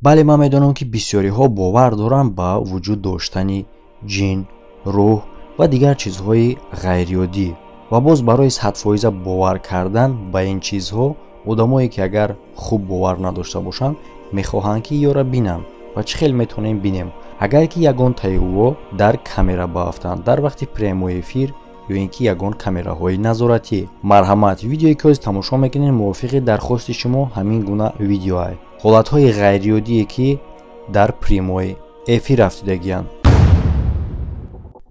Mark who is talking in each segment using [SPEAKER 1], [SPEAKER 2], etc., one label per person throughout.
[SPEAKER 1] Бале, ман медонам, ки бисёриҳо бовар доранд ба вуҷуд доштани ҷин, рӯҳ ва дигар чизҳои ғайриоддӣ. Ва боз барои 100% бовар кардан ба ин чизҳо одамое ки агар хуб бовар надошта бошанд, мехоҳанд ки ёра бинанд. Ва чӣ хел метавонем бинем? Агар ки ягон таи ӯ дар камера баафтанд дар вақти прямой эфир ё ин ки ягон камераҳои назоратӣ. Марҳамат, видеое ки ҳозир тамошо мекунед, мувофиқи дархости шумо ҳамин гуна видеоай, ҳолатҳои ғайриоддие ки дар прямой эфир афтидагиянд.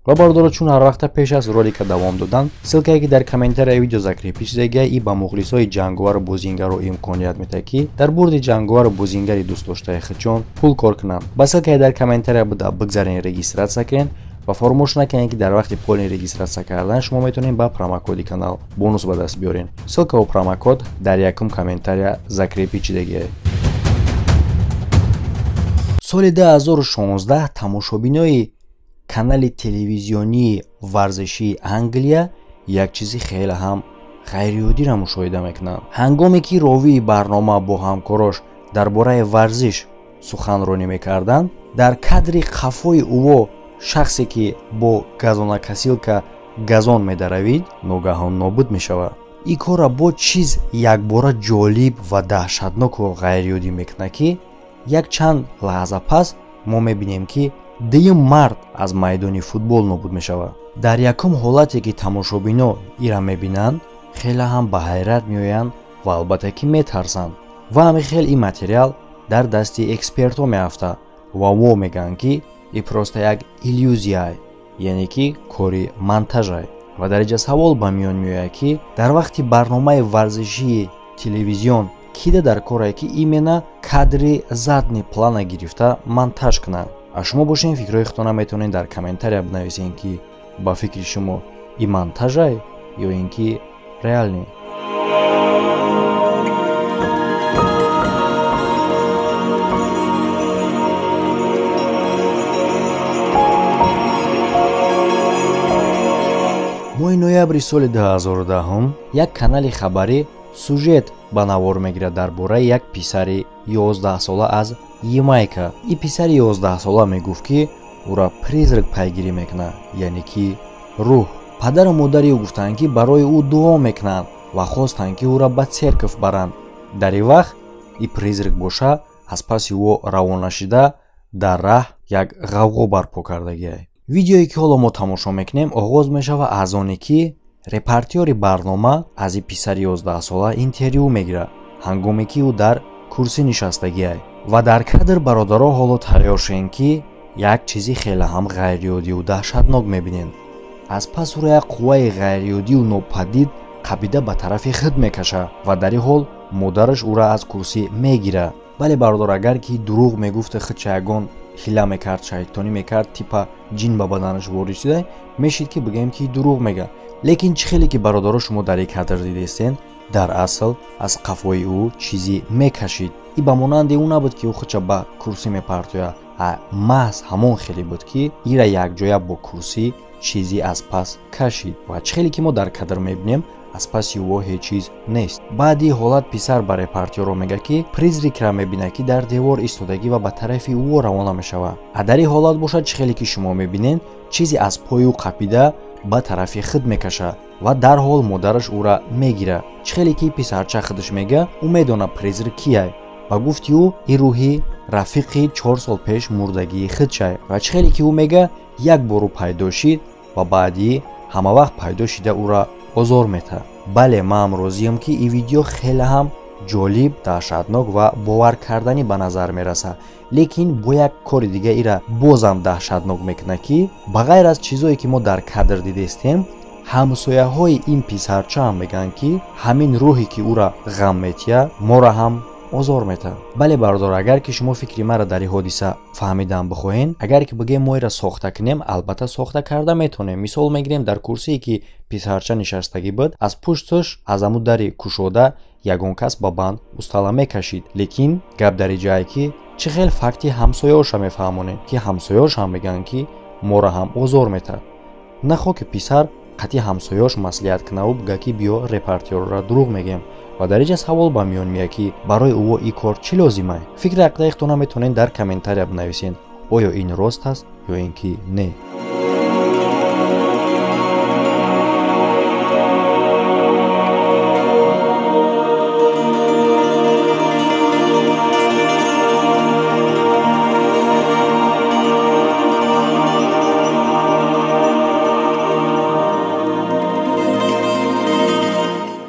[SPEAKER 1] Ва бародаро, чун ҳар вақта пеш аз ролика давом додан, ссылка е ки дар комментарияи видео закрепить шудагия и ба мухлисои ҷанговару бозингару имконият медиҳад, ки дар бурди ҷанговару бозингари дӯстдоштаи худшон пул кор кунанд. Ба ссылка и дар комментария буда бигзарен, регистрация кунед ва фаромӯш накунед, ки дар вақти полный регистрация кардан шумо метавонед ба промокоди канал бонус ба даст биёред. Ссылка ву промокод дар якум комментария закрепить шудагия. Соли 2016 тамошобинои канали телевизионии варзишии Англия як чизи хеле ҳам ғайриоддиро мушоҳида мекунанд. Ҳангоме ки ровии барнома бо ҳамкорош дар бораи варзиш суханронӣ мекарданд, дар кадри қафои ӯво шахсе ки бо газонокосилка газон медаравид, ногаҳон нобуд мешавад. Ин корра бо чиз якбора ҷолиб ва даҳшатноку ғайриоддӣ мекунад, ки якчанд лаҳза пас мо мебинем, ки дуюм мард аз майдони футбол нобуд мешавад. Дар якум ҳолате ки тамошобино ира мебинанд, хеле ҳам ба ҳайрат меоянд ва албатта ки метарсанд. Ва ҳамин хел ин материал дар дасти экспертҳо меафтад ва во мегӯянд, ки и просто як иллюзия, яъне ки кори монтажай. Ва дар инҷа савол ба миён меояд, ки дар вақти барномаи варзишии телевизион кида дар корае, ки именно кадри задний плана гирифта монтаж кунад? А шумо бошед, фикрҳои худтона метавонед дар комментария бинависед, ки ба фикри шумо и монтажай ё ин ки реальный. Моҳи ноябри соли 2010 як канали хабарӣ сюжет ба навор мегирад дар бораи як писари 11сола аз Ямайка. И писари 11сола мегуфт, ки ӯра призрак пайгирӣ мекунад, яъне ки рӯҳ. Падару модари ӯ гуфтанд, ки барои ӯ дуо мекунанд ва хостанд, ки ӯра ба церковь баранд. Дар ин вақт и призрак боша аз паси ӯ равона шида, дар раҳ як ғавғо барпо кардагиай. Видеое ки ҳоло мо тамошо мекунем, оғоз мешавад аз оне ки репортёри барнома аз и писари 11сола интервю мегирад, ҳангоме ки ӯ дар курсӣ нишастагиай. Ва дар кадр, бародаро, ҳоло тайёр шавем, ки як чизи хеле ҳам ғайриоддиву даҳшатнок мебинем. Аз пас ӯро як қувваи ғайриоддиву нопадид қабида ба тарафи худ мекашад ва дар ин ҳол модараш ӯро аз курсӣ мегирад. Бале, бародар, агар ки дурӯғ мегуфта, худша ягон ҳила мекард, шайтонӣ мекард, типа ҷин ба баданаш ворид шуда мешид, ки бигӯем, ки дурӯғ мега. Лекин чӣ хеле ки, бародаро, шумо дар ин кадр дидестен, дар асл аз қафои ӯ чизе мекашид. И ба монанди ӯ набуд, ки ӯ худша ба курсӣ мепартояд, маҳз ҳамон хеле буд, ки ира якҷоя бо курсӣ чизе аз пас кашид. Ва чӣ хеле ки мо дар кадр мебинем, аз паси ӯ ҳеҷ чиз нест. Баъди ҳолат писар ба репортёрро мегӯяд, ки призрак ра мебинад, ки дар девор истодагӣ ва ба тарафи ӯ равона мешавад. А дар ин ҳолат бошад, чӣ хеле ки шумо мебинед, чизе аз пои ӯ қапида ба тарафи худ мекашад ва дарҳол модараш ӯра мегирад. Чӣ хеле ки писарча худаш мегӯяд, ӯ медонад призрак кияй. Ба гуфти ӯ, ин рӯҳи рафиқи 4 сол пеш мурдагии худшай. Ва чӣ хеле ки ӯ мегӯяд, як бор ӯ пайдо шид ва баъдӣ ҳама вақт пайдо шида ӯра озор метаҳад. Бале, ман розиям, ки ин видео хеле ҳам ҷолиб, даҳшатнок ва боваркарданӣ ба назар мерасад, лекин бо як кори дига ира бозам даҳшатнок мекунад, ки ба ғайр аз чизое ки мо дар кадр дидестем, ҳамсояҳои ин писарчаам мегӯянд, ки ҳамин рӯҳе ки ӯра ғам метиҳад, моро ҳам озор метаҳад. Бале, бародар, агар ки шумо фикри маро дар ин ҳодиса фаҳмидан бихоҳед, агар ки бигӯем мо ира сохта кунем, албатта сохта карда метавонем. Мисол мегирем, дар курсие ки писарча нишастагӣ буд, аз пушташ, аз аму дари кушода ягон кас ба банд устала мекашид. Лекин гап дар ин ҷае, ки чӣ хел факти ҳамсояоша мефаҳмонем, ки ҳамсояош ҳам мегӯянд, ки моро ҳам озор метаҳад? Нахо ки писар қатъи ҳамсояош маслиҳат кунаву бигӯяд, ки биё, репортёрро дурӯғ мегӯем. Ва дар инҷа савол ба миён меяд, ки барои ӯ ин кор чӣ лозимай? Фикри ақидаи метавонед дар комментария бинависед, оё ин рост аст ё ин ки не.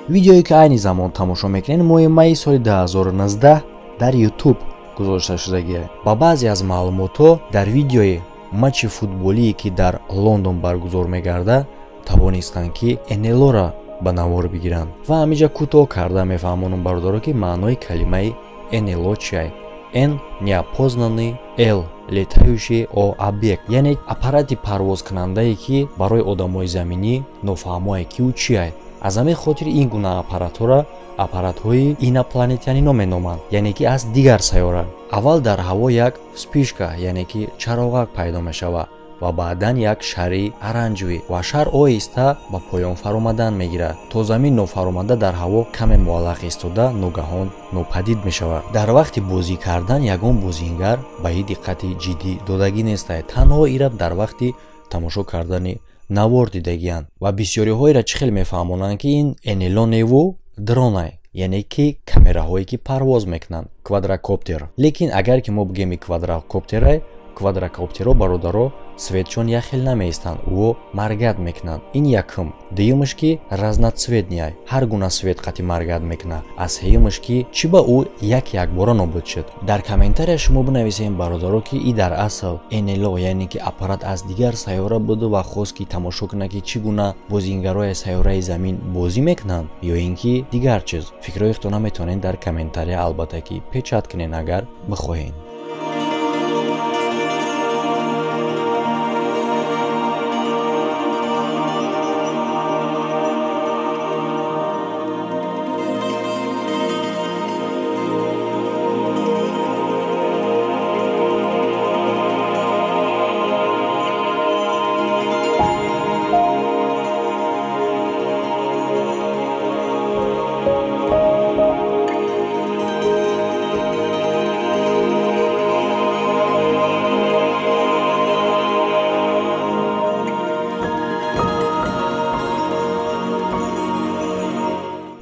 [SPEAKER 1] Видеое ки айни замон тамошо мекунед, моҳи майи соли 2019 дар YouTube гузошта шудагиа. Ба баъзе аз маълумотҳо дар видеои матчи футболие ки дар Лондон баргузор мегардад, тавонистанд ки НЛО-ра ба навор бигиранд. Ва ҳаминҷа кӯтоҳ карда мефаҳмонам бародаро, ки маънои калимаи НЛО чиай. N неопознанный, L летающий, О объект, яъне аппарати парвозкунандае ки барои одамои заминӣ нофаҳмое ки ӯ чиай. Аз ҳамин хотир ин гуна аппаратҳоро аппаратҳои инопланетянино меноманд, яъне ки аз дигар сайёра. Аввал дар ҳаво як вспышка, яъне ки чароғак пайдо мешавад ва баъдан як шари оранҷовӣ ва шар оҳиста ба поён фаромадан мегирад. То замин нофаромада дар ҳаво каме муаллақ истода ногаҳон нопадид мешавад. Дар вақти бозӣ кардан ягон бозингар ба ин диққати ҷиддӣ додагӣ нестад, танҳо ира дар вақти тамошо кардани навор дидагиянд. Ва бисёриҳоеро чӣ хел мефаҳмонанд, ки ин НЛО неву дронай, яъне ки камераҳое ки парвоз мекунанд, квадрокоптер. Лекин агар ки мо бигем квадрокоптерай, квадрокоптеро бародаро светчон як хел намеистанд, ӯ маргат мекунанд. Ин якум. Дуюмаш ки разноцветный, ҳар гуна свет қати маргат мекунад. Аз сеюмаш ки чӣ ба ӯ як якбора нобуд шуд. Дар комментария шумо бинависем бародаро, ки и дар асл НЛО, яъне ки аппарат аз дигар сайёра буду ва хост ки тамошо кунад ки чӣ гуна бозингарои сайёраи замин бозӣ мекунанд ё ин ки дигар чиз. Фикрҳои худтона метавонед дар комментария албатта ки печат кунед агар бихоҳед.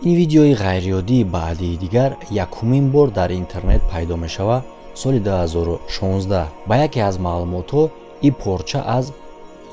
[SPEAKER 1] Ин видеои ғайриоддии баъдии дигар якумин бор дар интернет пайдо мешавад соли 2016. Ба яке аз маълумотҳо ин порча аз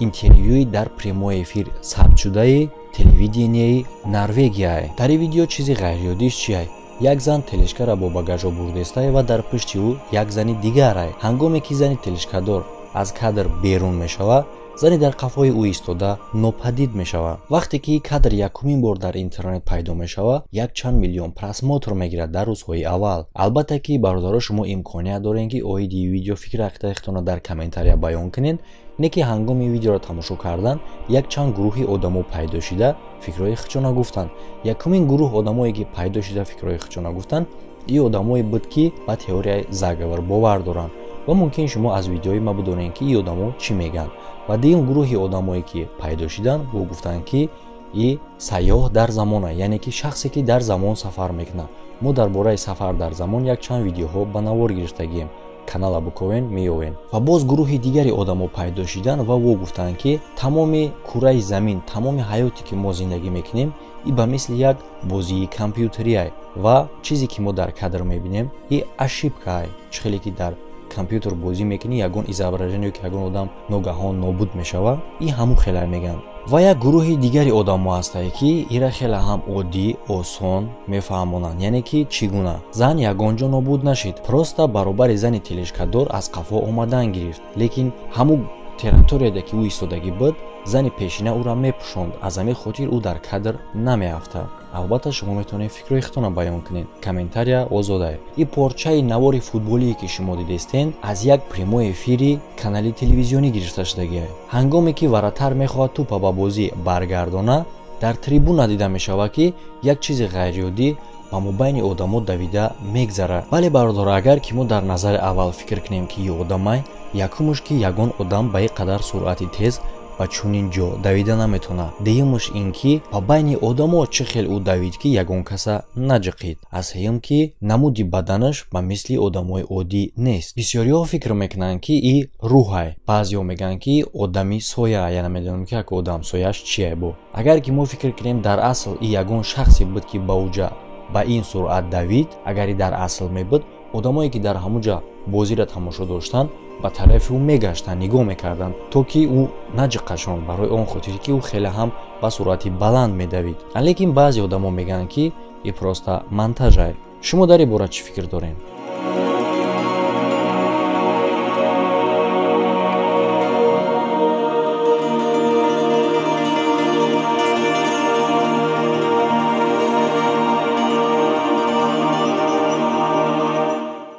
[SPEAKER 1] интервюи дар прямой эфир сабтшудаи телевиденияи Норвегияе. Дар ин видео чизи ғайриоддиш чиай? Як зан телешкара бо багажо бурдестае ва дар пушти ӯ як зани дигарае. Ҳангоме ки зани телешкадор аз кадр берун мешавад, зани дар қафои ӯ истода нопадид мешавад. Вақте ки кадр якумин бор дар интернет пайдо мешавад, якчанд миллион просмотр мегирад дар рӯзҳои аввал. Албатта ки бародаро шумо имконият доред ки оиди видео фикри ақидаи худтонро дар комментария баён кунед, не ки ҳангоми видеоро тамошо кардан якчанд гурӯҳи одамо пайдо шида фикрҳои худшона гуфтанд. Якумин гурӯҳ одамое ки пайдо шида фикрҳои худшона гуфтанд, ин одамое буд ки ба теорияи заговор бовар доранд ва мумкин шумо аз видеои ма бидонед ки ин одамо чӣ мегӯянд. Ва дуюм гурӯҳи одамое ки пайдо шиданд, бо гуфтанд ки и сайёҳ дар замона, яъне ки шахсе ки дар замон сафар мекунад. Мо дар бораи сафар дар замон якчанд видеоҳо ба навор гирифтагием, канала буковен меёвем. Ва боз гурӯҳи дигари одамо пайдо шиданд ва во гуфтанд ки тамоми кураи замин, тамоми ҳаёте ки мо зиндагӣ мекунем, и ба мисли як бозии компютериай ва чизе ки мо дар кадр мебинем и ошибкаай. Чӣ хеле ки дар компютер бозӣ мекунӣ, ягон изображение ки ягон одам ногаҳон нобуд мешавад, и ҳамун хелай мегӯянд. Ва як гурӯҳи дигари одамо ҳастае ки ира хеле ҳам оддӣ, осон мефаҳмонанд, яъне ки чӣ гуна зан ягон ҷо нобуд нашид, просто баробари зани телешкадор аз қафо омадан гирифт, лекин ҳамун территорияде ки ӯ истодагӣ буд, зани пешина ӯра мепӯшонд, аз ҳамин хотир ӯ дар кадр намеафтад. Албатта шумо метавонед фикрҳои худтонро баён кунед, комментария озодае. Ин порчаи навори футболие ки шумо дидестен аз як прямой эфири канали телевизионӣ гирифта шудагиа. Ҳангоме ки варатар мехоҳад тӯпа ба бозӣ баргардона, дар трибуна дида мешавад ки як чизи ғайриоддӣ ба мобайни одамо давида мегзарад. Бале бародаро, агар ки мо дар назари аввал фикр кунем ки ин одамай, якумуш ки ягон одам ба ин қадар суръати тез ба чунин ҷо давида наметавонад. Дуюмаш ин ки ба байни одамо чӣ хел ӯ давид, ки ягон каса наҷиқид. Аз сеюм ки намуди баданаш ба мисли одамои оддӣ нест. Бисёриҳо фикр мекунанд, ки и рӯҳай. Баъзеҳо мегӯянд, ки одами соя, я намедонам, ки як одам сояш чие бо. Агар ки мо фикр кунем, дар асл и ягон шахсе буд, ки ба уҷа ба ин суръат давид, агар и дар асл мебуд, одамое ки дар ҳамуҷа бозиро тамошо доштанд, ба тарафи ӯ мегаштанд, нигоҳ мекарданд, то ки ӯ наҷиқашон, барои он хотире ки ӯ хеле ҳам ба суръати баланд медавид. Лекин баъзе одамо мегӯянд, ки и просто монтажай. Шумо дар ин бора чӣ фикр доред?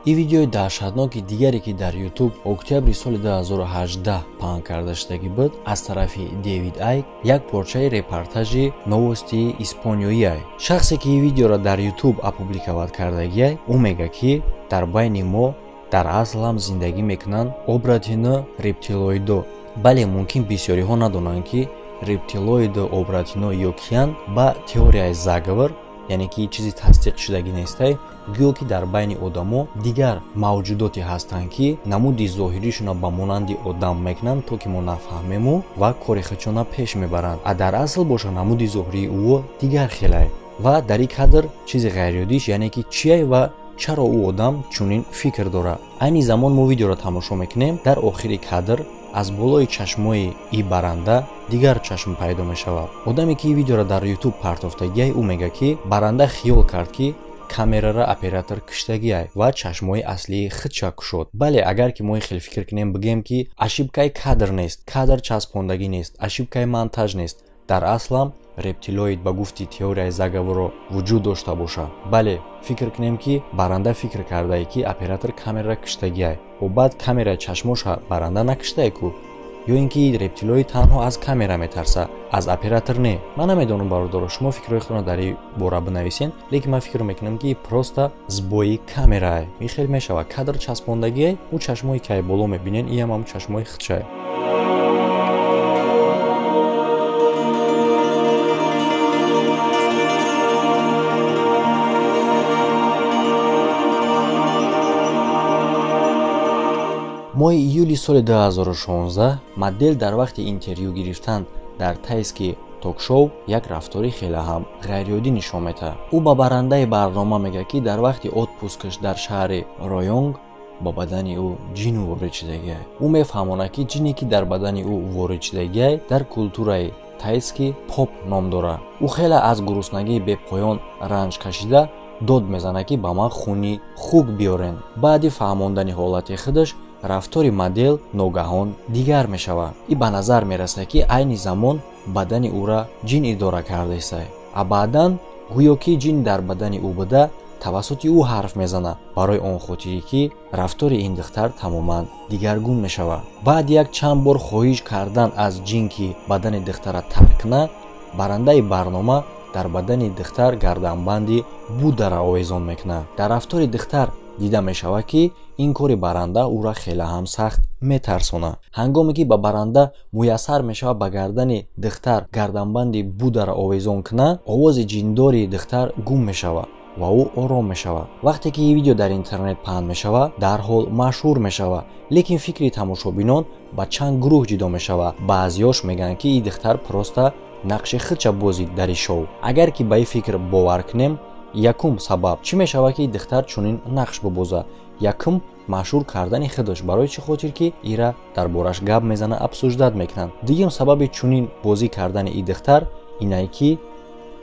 [SPEAKER 1] Ин видеои даҳшатноки дигаре, ки дар Ютуб октябри соли 2018 паҳн карда шудагӣ буд аз тарафи Дэвид Айк, як порчаи репортажи новости испаниёиай. Шахсе ки ин видеоро дар Ютуб опубликовать кардагиай, ӯ мегӯяд, ки дар байни мо дар асл ҳам зиндагӣ мекунанд обратино рептилоидо. Бале, мумкин бисёриҳо надонанд, ки рептилоиду обратино ё киян. Ба теорияи заговор, яъне ки чизи тасдиқ шудагӣ нестай, гӯё ки дар байни одамо дигар мавҷудоте ҳастанд, ки намуди зоҳиришона ба монанди одам мекунанд, то ки мо нафаҳмему ва кори худшона пеш мебаранд, а дар асл боша намуди зоҳирии ӯ дигар хелай. Ва дар ин кадр чизи ғайриоддиш, яъне ки чие ва чаро ӯ одам чунин фикр дорад. Айни замон мо видеоро тамошо мекунем, дар охири кадр аз болои чашмои и баранда дигар чашм пайдо мешавад. Одаме ки ин видеоро дар Ютуб партофтагиай, ӯ мегӯяд, ки баранда хиёл кард, ки камерара оператор киштагиай ва чашмои аслии худша кушод. Бале, агар ки мо хеле фикр кунем, бигӯем, ки ошибкаи кадр нест, кадр часпондагӣ нест, ошибкаи монтаж нест, дар аслам рептилоид ба гуфти теорияи заговоро вуҷуд дошта бошад. Бале, фикр кунем, ки баранда фикр кардае, ки оператор камерара киштагиай, о баъд камераи чашмоша баранда накиштае ку, ё ин ки рептилоид танҳо аз камера метарса, аз оператор не. Ман намедонам, бародаро, шумо фикрҳои худро дар ин бора бинависен, лекин ман фикр мекунам, ки просто сбои камерае. Ин хел мешавад, кадр часпондагие, ӯ чашмое ки ай боло мебинен, иам ҳам чашмои худшае. Моҳи июли соли 2016 модел дар вақти интервю гирифтан дар тайски ток-шоу як рафтори хеле ҳам ғайриоддӣ нишон медиҳад. Ӯ ба барандаи барнома мегӯяд, ки дар вақти отпускаш дар шаҳри Роёнг ба бадани ӯ ҷин ворид шудагиай. Ӯ мефаҳмонад, ки ҷине ки дар бадани ӯ ворид шудагиай, дар культураи тайски поп ном дорад. Ӯ хеле аз гуруснагии бепоён ранҷ кашида дод мезанад, ки ба ман хуни хук биёрен. Баъди фаҳмондани ҳолати худаш, рафтори модел ногаҳон дигар мешавад. И ба назар мерасад, ки айни замон бадани ӯра ҷин идора кардаистай, а баъдан гӯё ки ҷин дар бадани ӯ буда, тавассути ӯ ҳарф мезанад, барои он хотире ки рафтори ин духтар тамоман дигаргун мешавад. Баъди як чанд бор хоҳиш кардан аз ҷин, ки бадани духтара тарк кунад, барандаи барнома дар бадани духтар гарданбанди Буддара овезон мекунад. Дар рафтори духтар дида мешавад, ки ин кори баранда ӯра хеле ҳам сахт метарсонад. Ҳангоме ки ба баранда муяссар мешавад ба гардани духтар гарданбанди Буддара овезон кунад, овози ҷиндори духтар гум мешавад ва ӯ ором мешавад. Вақте ки ин видео дар интернет паҳн мешавад, дарҳол машҳур мешавад, лекин фикри тамошобинон ба чанд гурӯҳ ҷудо мешавад. Баъзеҳош мегӯянд, ки ин духтар просто нақши худша бозид дар ин шоу. Агар ки ба ин фикр бовар кунем, якум сабаб чӣ мешавад, ки духтар чунин нақш бибозад? Якум, машҳур кардани худаш, барои чӣ хотир ки ира дар бораш гап мезана, обсуждать мекунанд. Дуюм сабаби чунин бозӣ кардани ин духтар инае, ки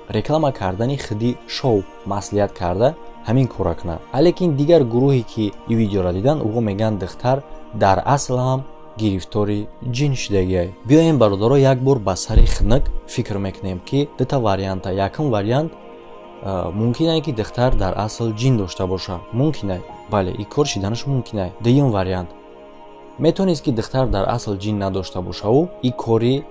[SPEAKER 1] реклама кардани худи шоу маслиҳат карда ҳамин кора кунад. Лекин дигар гурӯҳе ки ин видеоро диданд, ӯҳо мегӯянд, духтар дар асл ҳам гирифтори ҷин шудагиай. Биёем, бародаро, як бор ба сари хунук фикр мекунем, ки дута варианта. Якум вариант, мумкин ки духтар дар асл ҷин дошта бошад, мумкин, бале, ин кор шиданаш мумкин. Дуюм вариант, метавонист, ки духтар дар асл ҷин надошта бошаву ин кори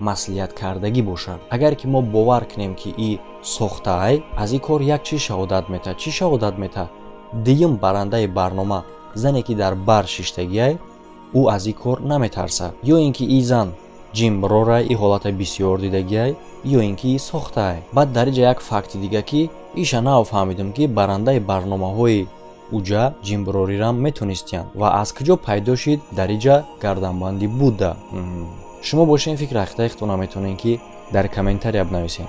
[SPEAKER 1] маслиҳаткардагӣ бошад. Агар ки мо бовар кунем, ки и сохтаай, аз ин кор як чиз шаҳодат метаҳад. Чӣ шаҳодат метаҳад? Дуюм барандаи барнома, зане ки дар бар шиштагиай, ӯ аз ин кор наметарсад, ё ин ки ин зан Ҷимброра и ҳолата бисёр дидагиай ё ин ки сохтаай. Баъд дар иҷа як факти дига, ки иша нав фаҳмидем, ки барандаи барномаҳои уҷа ҷимброрирам метонистиянд. Ва аз куҷо пайдо шид дар иҷа гарданбанди Будда? Шумо бошед, фикр ақидаи худтона метавонед, ки дар комментария бинависед.